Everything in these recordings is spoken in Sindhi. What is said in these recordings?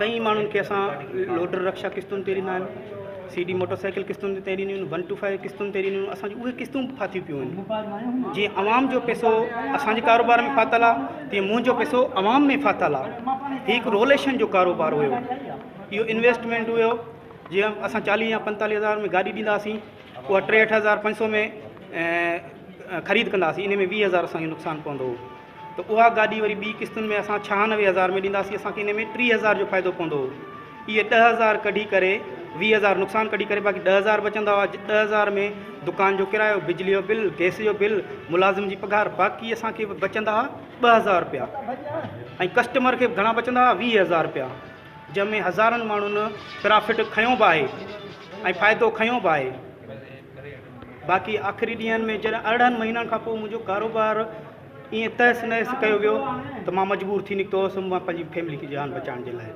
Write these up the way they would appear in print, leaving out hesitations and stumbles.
ڪئين ماڻهن کي اسان لوڊر رڪشا قسطن تي ڏنا آهن سي ڊي موٽر سائيڪل قسطن تي ڏنيون آهن ون ٽو فائيو قسطن تي ڏنيون آهن اسان جون اهي قسطون به ڦاٿيون پيون آهن جيئن عوام جو پئسو اسان جي ڪاروبار ۾ ڦاٿل آهي تيئن منهنجو پئسو عوام ۾ ڦاٿل آهي هي هڪ روليشن جو ڪاروبار هيو اهو انويسٽمينٽ هيو جيئن اسان چاليهه يا پنتاليهه هزار ۾ گاڏي ڏينداسين اها ٽيهٺ 8500 ۾ خريد ڪنداسين ان ۾ 20 هزار اسان کي نقصان پوندو هو ته اها گاڏي وري ٻي قسطن ۾ اسان 96 هزار ۾ ڏينداسين اسان کي ان ۾ 30 هزار جو فائدو پوندو هو اهي 10 هزار ڪڍي ڪري 20 هزار نقصان ڪڍي ڪري باقي 10 هزار بچندا هئا 10 هزار ۾ دڪان جو ڪرايو بجلي جو بل گئس جو بل ملازم جي پگهار باقي اسان کي بچندا هئا 2 هزار روپيا ۽ ڪسٽمر کي گهڻا بچندا هئا 20 هزار روپيا جنهن ۾ هزارن ماڻهن پرافٽ کنيو به آهي ۽ فائدو کنيو به آهي. باقي آخري ڏينهن ۾ جڏهن 18 مهينن کان پوء منهنجو ڪاروبار ائين تهس نهس ڪيو ويو ته مان مجبور ٿي نڪتو هوس مان پنهنجي فيملي کي جان بچائڻ جي لاء.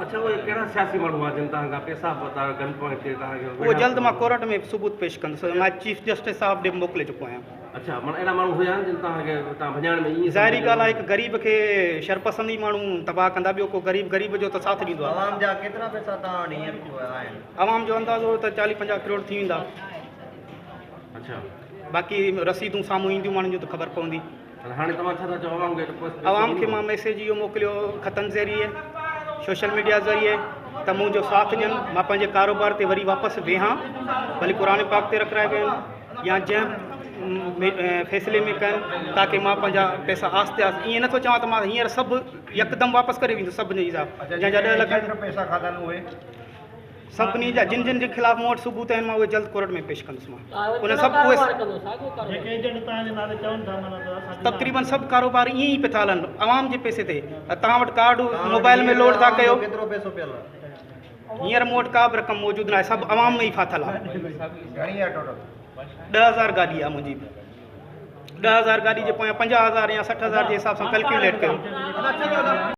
اڇا اهي ڪهڙا سياسي ماڻهو هئا جن توهان کان پئسا ورتا گن پوائنٽ تي توهان کي اهو جلد مان ڪورٽ ۾ ثبوت پيش ڪندس مان چيف جسٽس صاحب ڏي موڪلي چڪو آهيان. اڇا معنيٰ اهڙا ماڻهو هيا جن توهان کي اتان ڀڄائڻ ۾ ائين ظاهري ڳالهه آهي هڪ غريب کي شرپسند ئي ماڻهو تباهه ڪندا ٻيو ڪو غريب غريب جو ته ساٿ ڏيندو آهي. عوام جا ڪيترا پئسا توهان وٽ هينئر آهن؟ عوام جو اندازو ته چاليهه پنجاهه ڪروڙ ٿي ويندا. اڇا. باقي رسيدون سامهون اينديون ماڻهن جون ته خبر پوندي. هاڻي توهان ڇا ٿا چئو عوام کي رڪويسٽ عوام کي مان ميسيج اهو موڪليو خطن ذريعي سوشل ميڊيا ذريعي ته منهنجو ساٿ ڏين مان پنهنجي ڪاروبار تي وري واپس ويهان ڀلي قرآن پاڪ تي رکرائي ويهن يا جنهن فيصلي ۾ ڪن تاڪي مان پنهنجا پئسا آهستي آهستي ائين نٿو چوان ته مان هينئر سڀ يڪدم واپس ڪري ويندس سڀني جا جنهن جا 10 لک پئسا کاڌا آهن اهي سڀني جا جن جن جي خلاف مون وٽ ثبوت آهن مان اهي جلد ڪورٽ ۾ پيش ڪندس مان انهن سڀ اهي تقريبن سڀ ڪاروبار ائين ئي پيا ٿا هلن عوام جي پئسي تي توهان وٽ ڪارڊ موبائل ۾ لوڊ ٿا ڪيو هينئر مون وٽ ڪا به رقم موجود ناهي سڀ عوام ۾ ئي ڦاٿل آهي 10000 گاڏي آهي منهنجي 10000 گاڏي جي پويان 50000 يا 60000 جي حساب سان ڪلڪيوليٽ ڪيو.